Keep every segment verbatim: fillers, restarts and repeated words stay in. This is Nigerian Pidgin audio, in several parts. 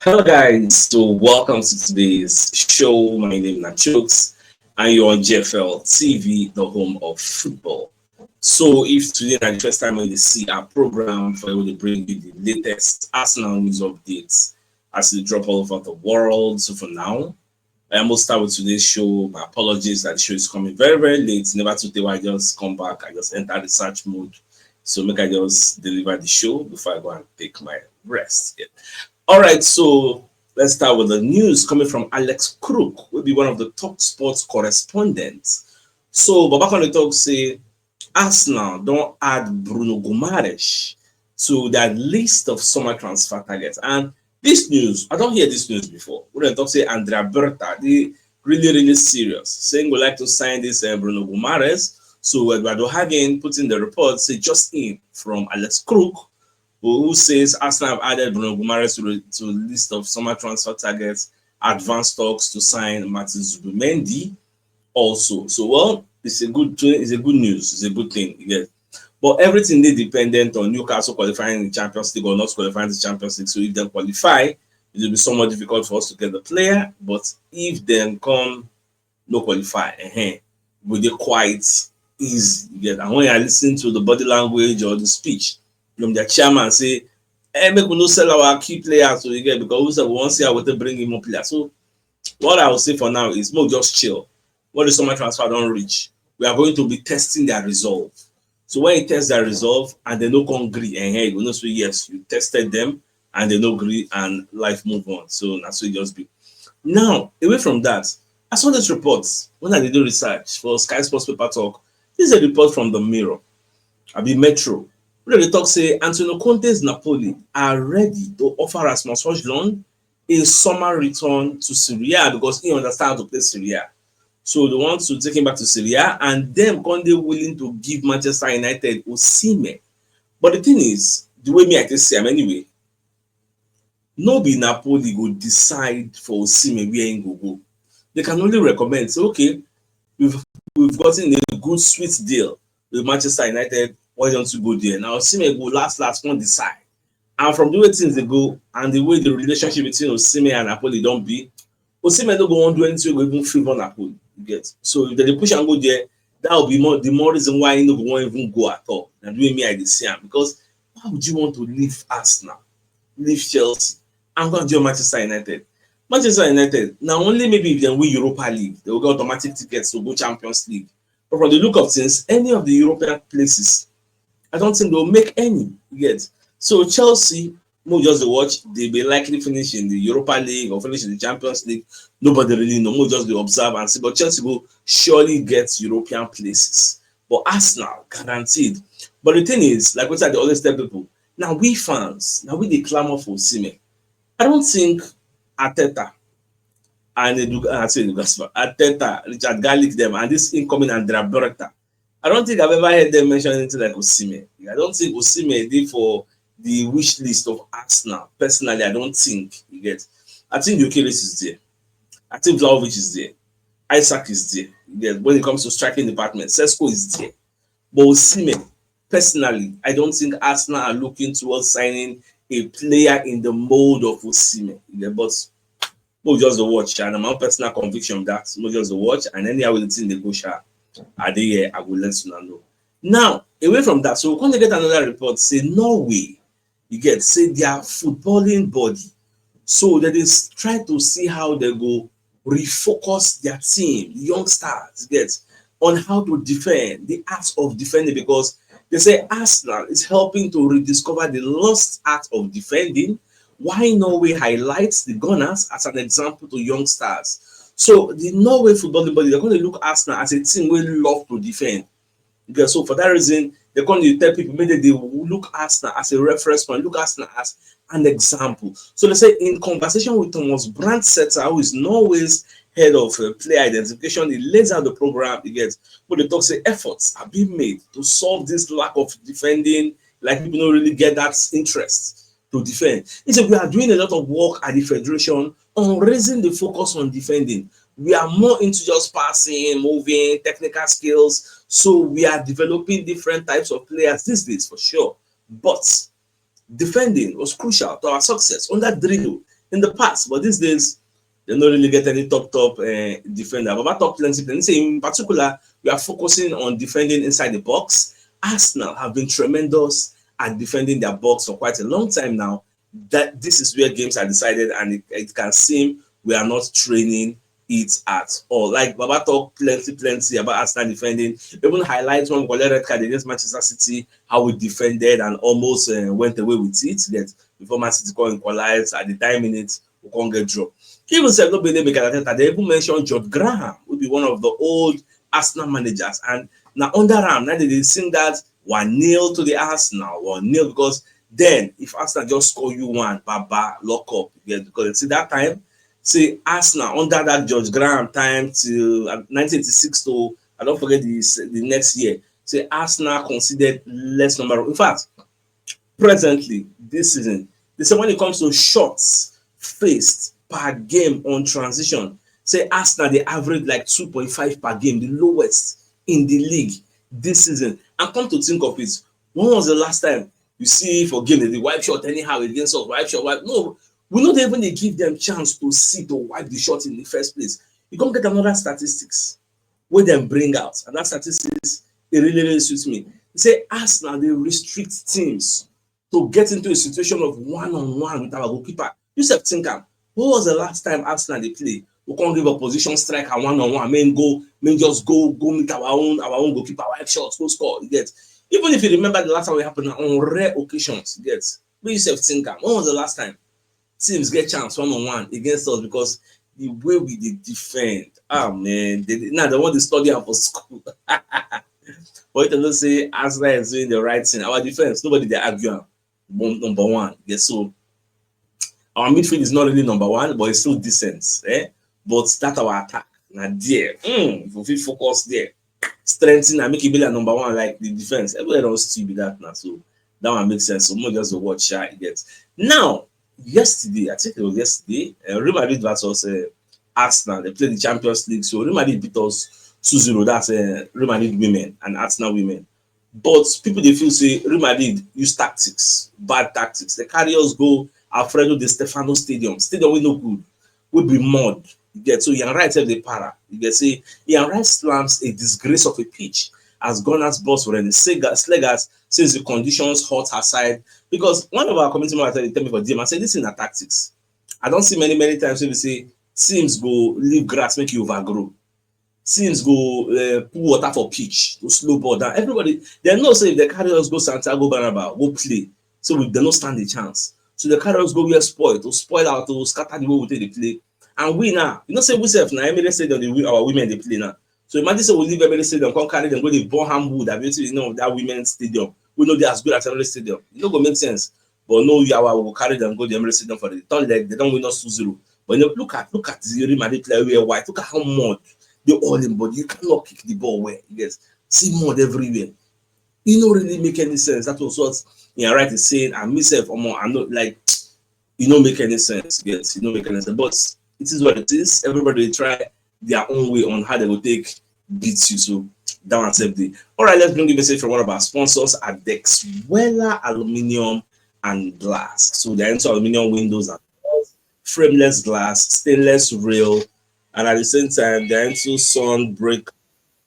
Hello, guys. So, welcome to today's show. My name is Nachooks, and you're on G F L T V, the home of football. So, if today is the first time when you see our program, for we will bring you the latest Arsenal news updates as they drop all over the world. So, for now, I almost start with today's show. My apologies that the show is coming very, very late. Never today, I just come back. I just enter research mode. So make I just deliver the show before I go and take my rest. Yeah. All right, so let's start with the news coming from Alex Crook, will be one of the top sports correspondents. So Baba Kone talk say Arsenal don't add Bruno Guimaraes to their list of summer transfer targets. And this news, I don't hear this news before. We don't talk say Andrea Berta, they really, really serious. Saying we like to sign this uh, Bruno Guimaraes. So Eduardo Hagen put in the report, say just in from Alex Crook, who says Arsenal have added Bruno Guimaraes to the to list of summer transfer targets, advanced talks to sign Martin Zubimendi also. So, well, it's a good thing, it's a good news, it's a good thing, you get. But everything is dependent on Newcastle qualifying the Champions League or not qualifying the Champions League. So if they qualify, it will be somewhat difficult for us to get the player. But if they come no qualify, uh-huh, will they quite easy? You get. And when I listen to the body language or the speech from their chairman say, hey, make we no sell our key players, so you get, because we say we want to see how we take bring in more players. So what I will say for now is, more just chill. What the summer transfer don't reach, we are going to be testing their resolve. So when you test their resolve and they no come gree, and here you know, so yes, you tested them and they no gree and life move on. So that's what it just be. Now, away from that, I saw this report when I did do research for Sky Sports Paper Talk. This is a report from the Mirror, I be Metro. Where they talk say Antonio Conte's Napoli are ready to offer Rasmus Hojlund a summer return to Serie A because he understands how to play Serie A. So they want to take him back to Serie A, and them can they willing to give Manchester United Osimhen. But the thing is, the way me I can see him anyway, no be Napoli go decide for Osimhen where he go go. They can only recommend, say, okay, we've we've gotten a good sweet deal with Manchester United. Why don't you go there? Now Osimhen go last last one decide. And from the way things they go and the way the relationship between Osimhen and Napoli don't be, Osimhen no go want do anything go even favor Napoli. You get. So if they push and go there, that will be more the more reason why he no go want even go at all. And the way me I dey see him, because why would you want to leave Arsenal, leave Chelsea, and go and join Manchester United? Manchester United, now only maybe if they win Europa League, they will get automatic tickets to go Champions League. But from the look of things, any of the European places, I don't think they'll make any yet. So Chelsea, we'll just watch. They be likely finish in the Europa League or finish in the Champions League. Nobody really know. We'll just be observe and see. But Chelsea will surely get European places. But Arsenal guaranteed. But the thing is, like we said, they always tell people, now we fans, now we dey clamor for Osimhen. I don't think Arteta and Edu, I say Edu Gaspar, Arteta, Richard Garlick, them, and this incoming Andrea Berta. I don't think I've ever heard them mention anything like Osimhen. I don't think Osimhen did for the wish list of Arsenal. Personally, I don't think you get. I think Gyökeres is there. I think Vlahovic is there. Isak is there. You get. When it comes to striking department, Sesko is there. But Osimhen, personally, I don't think Arsenal are looking towards signing a player in the mold of Osimhen. You get. But we'll just watch, and my own personal conviction that we'll just watch, and anyhow the thing they go sha, are they here? I will let you know. Now, away from that, so we're going to get another report. Say Norway, you get, say their footballing body. So that is try to see how they go refocus their team, young stars, get, on how to defend, the art of defending, because they say Arsenal is helping to rediscover the lost art of defending. Why Norway highlights the Gunners as an example to young stars. So the Norway footballing body, they're going to look Arsenal as a team we love to defend. Okay, so for that reason, they come to tell people maybe they look Arsenal as a reference point, look Arsenal as an example. So they say in conversation with Thomas Brandsetter, who is Norway's head of uh, player identification, he lays out the program. He gets, but they talk say efforts are being made to solve this lack of defending. Like, people don't really get that interest to defend. He said we are doing a lot of work at the federation on raising the focus on defending. We are more into just passing, moving, technical skills. So we are developing different types of players these days for sure. But defending was crucial to our success under Drillo. in the past, but these days, they don't really get any top, top uh, defender. Baba talk plenty, plenty. Say in particular, we are focusing on defending inside the box. Arsenal have been tremendous at defending their box for quite a long time now. That this is where games are decided, and it, it can seem we are not training it at all. Like Baba talk plenty, plenty about Arsenal defending. Even highlights when we got red card against Manchester City, how we defended and almost uh, went away with it. Yet before Man City come equalize at the time minute, we can't get draw. Even said no be Mikel Arteta. They even mentioned Jude Graham, who be one of the old Arsenal managers, and now under him, now they sing that one nil to the Arsenal, one nil, because then if Arsenal just score you one, baba, lock up. Yeah, because see that time, see Arsenal under that Jude Graham time till uh, nineteen eighty-six to, I don't forget the the next year. See Arsenal considered less number. In fact, presently this season, they say when it comes to shots faced per game on transition, say Arsenal they average like two point five per game, the lowest in the league this season. And come to think of it, when was the last time you see for game they wipe shot anyhow against us? Wipe shot, wipe. No, we not even they give them chance to see to wipe the shot in the first place. You can't get another statistics where them bring out, and that statistics it really really suits me. They say Arsenal they restrict teams to get into a situation of one on one with our goalkeeper. You said think am. When was the last time Arsenal they play? We can't give opposition striker one on one, main goal, main just go go meet our own our own goalkeeper, wipe shots, go score. You get, even if you remember the last time it happened on rare occasions, you get. But you said think am. When was the last time teams get chance one on one against us? Because the way we they defend, ah man, they, now they want to study am for school. But you know say Arsenal is doing the right thing. Our defense, nobody they argue am. Number one, yes. So our midfield is not really number one, but it's still decent. Eh? But that our attack, now there, mm, if we focus there, strengthen and make it be like number one, like the defense. Everybody don't still be that now. So that one makes sense. So more just to watch how it gets. Now, yesterday, I think it was yesterday, uh, Real Madrid versus uh, Arsenal. They played the Champions League. So Real Madrid beat us two zero. That's uh, Real Madrid women and Arsenal women. But people they feel say Real Madrid use tactics, bad tactics. They carry us go Alfredo Di Stefano Stadium. Stadium we no good. We be mud. You get, so Ian Wright have the para. You get, say Ian Wright slams a disgrace of a pitch as Gunners boss Rene Sega- Slegers since the conditions hurt her side. Because one of our community members tell me for D M, I said this in the tactics. I don't see many many times we say teams go leave grass make you overgrow. Teams go uh, put water for pitch to slow ball down. Everybody they know say if they carry us go Santiago Bernabeu go play, so we they no stand the chance. So they carry us go where spoil to spoil out to scatter the way we take the play. And we now, you know say we self now Emirates Stadium they win our women they play now. So imagine say we leave Emirates Stadium, come carry them go the Boreham Wood, I mean you know that women's stadium. We know they as good as Emirates Stadium. It no go make sense. But no, you will carry them go the Emirates Stadium for the third leg. They don't win us two zero. But you know, look at look at the Real Madrid player wear white. Look at how mud they all in body. You cannot kick the ball well. Yes, see mud everywhere. It no really make any sense. That was what Ian Wright is saying. And myself, I'm, I'm not like it no make any sense. Yes, it no make any sense. But it is what it is. Everybody try their own way on how they will take beat you. So that one save the. All right, let's bring the message from one of our sponsors, Adex Wella Aluminium and Glass. So they're into aluminium windows and doors, frameless glass, stainless rail, and at the same time they're into sun break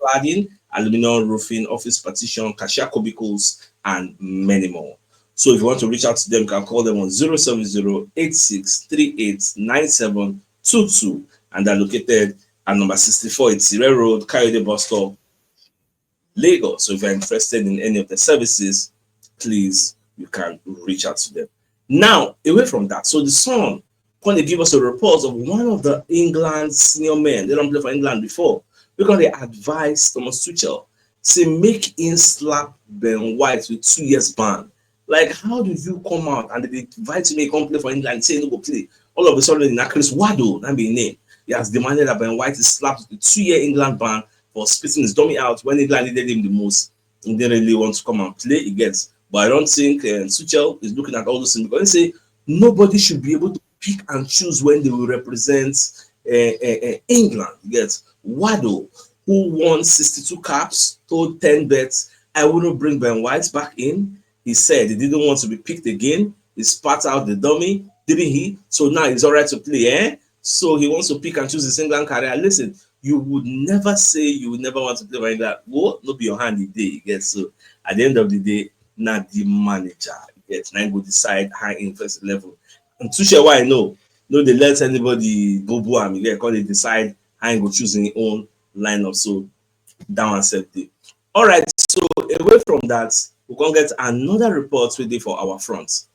cladding, aluminium roofing, office partition, cashier cubicles, and many more. So if you want to reach out to them, you can call them on zero seven zero eight six three eight nine seven two two, and they're located at number sixty-four Itire Road, Kayode Bus Stop, Lagos. So if you're interested in any of the services, please, you can reach out to them. Now, away from that, so the Sun come dey give us a report of one of the England senior men. They don't play for England before. We come dey advise Thomas Tuchel say make him slap Ben White with two years ban. Like, how do you come out and they invite you make you come play for England, say you no go play? All of a sudden, na Chris Waddle, that be his name. He has demanded that Ben White is slapped with a two-year England ban for spitting his dummy out when England needed him the most. He didn't really want to come and play, he gets. But I don't think uh, Tuchel is looking at all those things because he say nobody should be able to pick and choose when they will represent uh, uh, uh, England. He gets. Waddle, who won sixty-two caps, told ten bets, "I wouldn't bring Ben White back in." He said he didn't want to be picked again. He spat out the dummy. didn't he? So now he's all right to play, eh? So he wants to pick and choose his England career. Listen, you would never say you would never want to play for England. Well, no be your hand e dey, you get. So at the end of the day, na the manager, you get, na him go decide how him first eleven. And Tuchel, why I know, no dey let anybody boo boo am, you get, come dey decide how him go choose him own lineup. So that one sef dey. All right, so away from that, we come get another report wey dey for our front.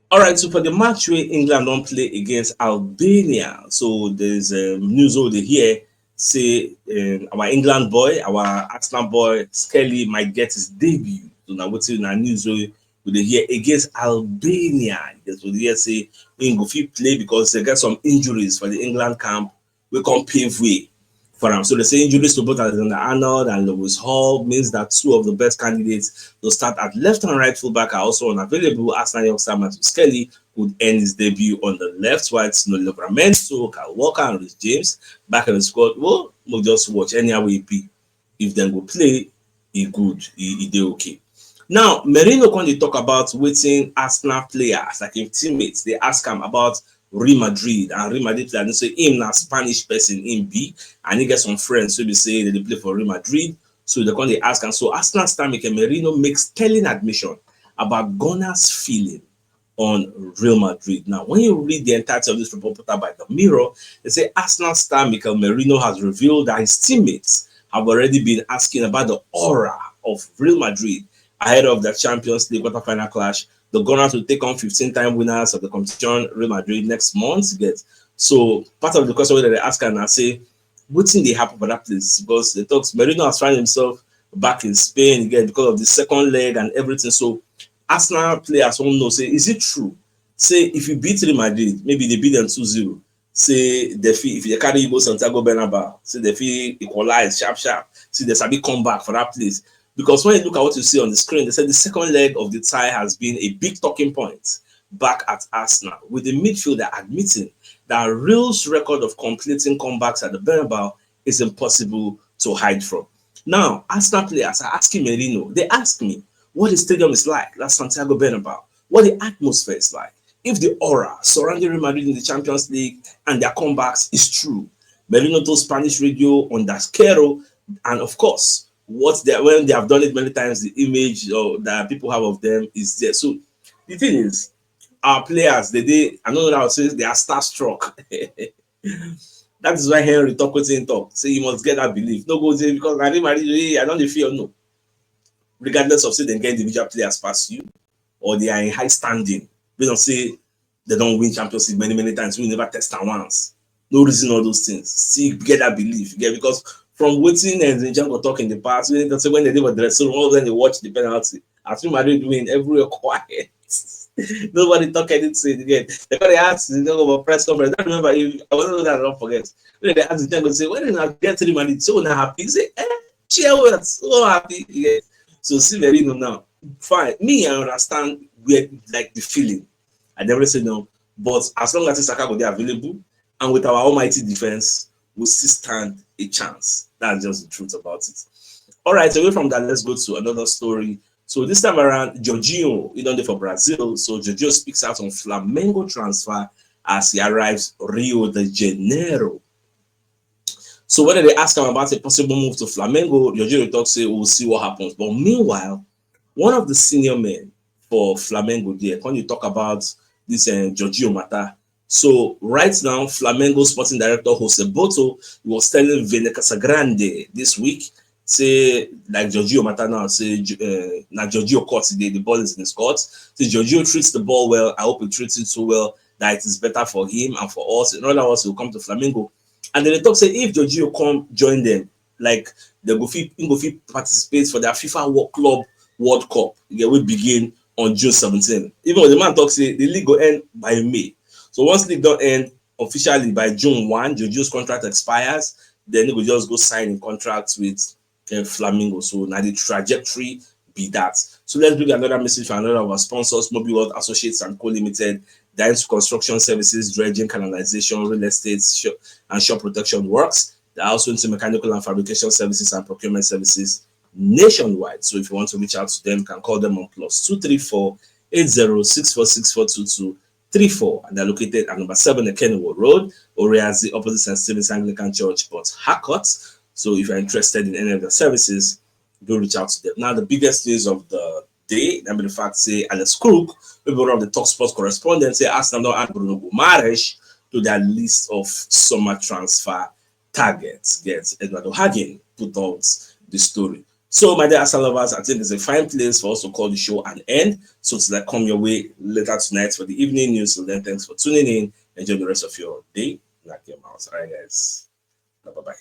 All right, so for the match wey England don play against Albania, so there's um, news wey dey here say um, our England boy, our Arsenal boy, Skelly, might get his debut. So na wetin na news wey we dey hear against Albania. Yes, we dey hear say him go fit play because they get some injuries for the England camp wey come pave way for am. So they say injuries to both Alexander Arnold and Lewis Hall means that two of the best candidates to start at left and right fullback are also unavailable. Arsenal youngster Matthew Skelly could earn his debut on the left, while Tino Livramento, Kyle Walker, and Reece James back in the squad. Well, we'll just watch anyhow we be. If they go play, e good, e, e dey okay. Now, Merino come dey talk about wetin Arsenal players, like him teammates, they ask him about Real Madrid, and Real Madrid players say him na Spanish person, him be, and he get some friends wey be say they dey play for Real Madrid. So they come dey ask am. So Arsenal star Mikel Merino makes telling admission about Gunners' feeling on Real Madrid. Now, when you read the entirety of this report put out by the Mirror, they say Arsenal star Mikel Merino has revealed that his teammates have already been asking about the aura of Real Madrid ahead of the Champions League quarterfinal clash. The Gunners will take on fifteen-time winners of the competition, Real Madrid, next month. Get so part of the question that they ask am na say wetin dey happen for that place, because they talk Merino has found himself back in Spain again because of the second leg and everything. So Arsenal players wan know say is it true say if you beat Real Madrid, maybe they beat them two zero, say they fit, if they carry you go Santiago Bernabeu, say they fit equalize sharp sharp, say they sabi come back for that place. Because when you look at what you see on the screen, they said the second leg of the tie has been a big talking point back at Arsenal, with the midfielder admitting that Real's record of completing comebacks at the Bernabeu is impossible to hide from. Now, Arsenal players are asking Merino, they ask me what the stadium is like, that's Santiago Bernabeu, what the atmosphere is like, if the aura surrounding Real Madrid in the Champions League and their comebacks is true. Merino told Spanish radio Onda Cero, and of course, what they, when they have done it many times, the image uh, that people have of them is there. So the thing is, our players, they, they I don't know how to say, they are starstruck. That is why Henry talk wetin he talk. Say you must get that belief. No go say because I Real Madrid, hey, I don't dey fear, no. Regardless of say they get individual players pass you or they are in high standing, we don't say they don't win Champions League many many times. We never test am once. No reason all those things. See, get that belief. Yeah, because from wetin Zinchenko talk in the past, when they say when they dey for dressing room, all of them dey watch the penalty. As Real Madrid win, everywhere quiet. Nobody talk anything again. They gonna ask Zinchenko for press conference. I remember, if, I don't know that I don't forget. When they ask Zinchenko, say, "When una get Real Madrid, so una happy?" He say, "Eh, cheer well, so happy." Yeah. So see Merino now. Fine. Me, I understand where, like, the feeling. I never say no. But as long as Saka go dey available, and with our almighty defense, we still stand a chance. That's just the truth about it. All right, away from that, let's go to another story. So this time around, Jorginho, he don dey for Brazil. So Jorginho speaks out on Flamengo transfer as he arrives Rio de Janeiro. So when they ask him about a possible move to Flamengo, Jorginho talk say we'll see what happens. But meanwhile, one of the senior men for Flamengo there, when you talk about this uh, Jorginho matter, so right now, Flamengo sporting director Jose Boto was telling Vene Casagrande this week, say, like, Jorginho matter now, say uh, now Jorginho caught the, the ball is in his court. Say Jorginho treats the ball well. I hope he treats it so well that it is better for him and for us. In other words, he'll come to Flamengo. And then they talk say if Jorginho come join them, like, they go fit, he go fit participate for their FIFA World Club World Cup. Yeah, we begin on June seventeen. Even the man talks say the league go end by May. So once league don't end officially by June one, Jorginho's contract expires. Then he will just go sign a contract with uh, Flamengo. So now the trajectory be that. So let's bring another message for another of our sponsors, Mobile World Associates and Co Limited. That is construction services, dredging, canalization, real estate, shop, and shop protection works. They're also into mechanical and fabrication services and procurement services nationwide. So if you want to reach out to them, you can call them on plus two three four eight zero six four six four two two. three four, and they're located at number seven Ekenwo Road, Oriazi, opposite Saint Stephen's Anglican Church, Port Harcourt. So if you're interested in any of the services, do reach out to them. Now, the biggest news of the day, I mean, the fact say Alex Crook, maybe one of the top sports correspondents, say Arsenal don't add Bruno Guimaraes to their list of summer transfer targets. Get Eduardo Hagen put out the story. So, my dear Arsenal lovers, I think it's a fine place for us to call the show an end. So, till I come your way later tonight for the evening news. So then, thanks for tuning in. Enjoy the rest of your day. Knock your mouse. All right, guys. Bye bye.